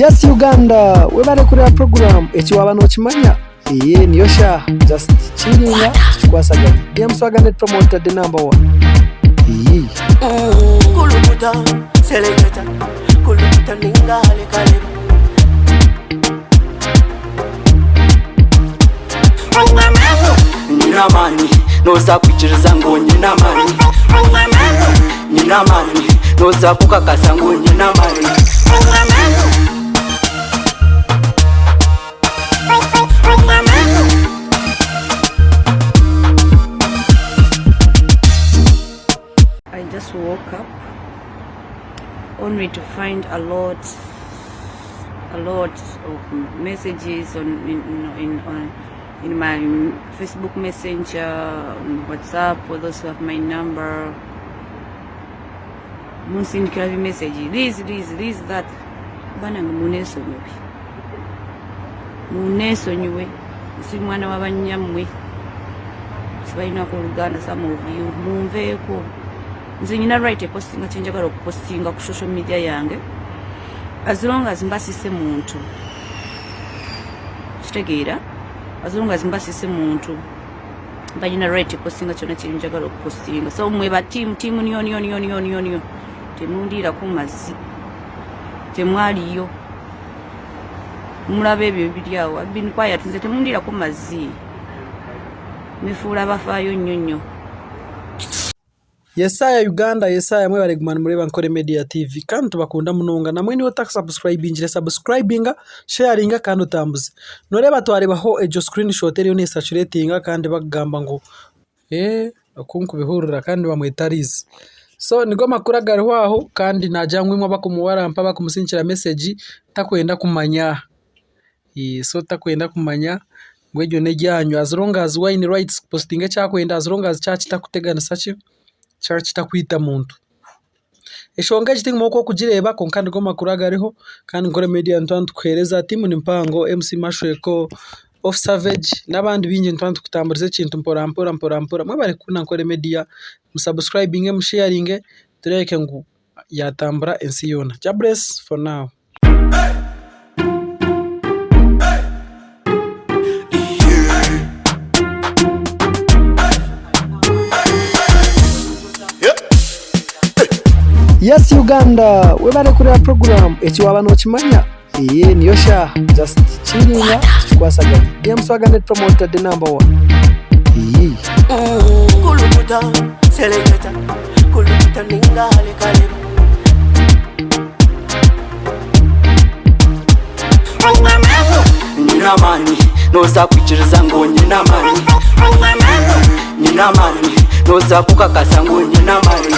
Yes Uganda webare kureba program eki waba nokimanya eye niyo shaaha just chillinga tukikwasaganye DM Swagger net promoter the number one iyii. Kulukuta, seleketa, kulukuta ningale kaleba. Nyine amaani nooza kwikiriza ngu nyine amaani Nyine amaani nooza kukakasa ngu nyine amaani I just woke up only to find a lot a lot of messages on in, in, on, in my Facebook Messenger, on WhatsApp, for those who have my number. Munsindikira bi message this this this that banange munesonyiwe munesonyiwe si mwana wa banyammwe sibalinako oluganda some of you munveeko nze nyina right epostinga kyenjagala okupostinga ku social media yange as long as mba sise muntu kitegeera as long as mba sise muntu mba nyina right epostinga kyona kyenjagala okupostinga so mwe ba team team nyo nyo nyo nyo nyo nyo temundiirako mazzi temwaliyo mulaba ebyo ebiri awo I've been quiet nze temundiirako mazzi mefuula bafaayo nnyo nnyo. Yesaya Uganda Yesaya mwebare kuguma nimureeba Nkore Media TV kandi nitubakunda munonga namwe niiwe otakasubscribingire subscribinga, sharinga kandi otambuze. Noreeba twareebaho egyo screenshot eriyo nesacuratinga kandi bakugamba ngu eeh oku nkubihurira kandi nibamweta Liz. So nigo makuru agariho aho kandi naagira ngu imwe abakumuwarampa abakumusindikira message takwenda kumanya. So takwenda kumanya ngu eryo n'eryanyu as long as we aine rights kupositinga eki arikwenda as long as kyaba kitakuteganisa ki, kyaba kitakwita muntu. Enshonga egi tinkumanya oku orikugireeba kwonka nigo makuru agariho kandi Nkore Media nituba nitukuheereza, tiimu ni mpango, MC Mashweko, Off Savage n'abandi baingi nituba nitukutamburiza ekintu mpora mpora mpora mpora. Mwebare kukunda Nkore Media, musubscribinge, musheyaringe tureebeke ngu yaatambura ensi yoona. Jah bless for now. Yes Uganda webare kureba program eki waba nokimanya eye niyo shaaha just chillinga tukikwasaganye DM Swagger net promoter the number one iyii. Kulukuta, seleketa, kulukuta ningale kaleba. Nyine amaani nooza kwikiriza ngu nyine amaani Nyine amaani nooza kukakasa ngu nyine amaani.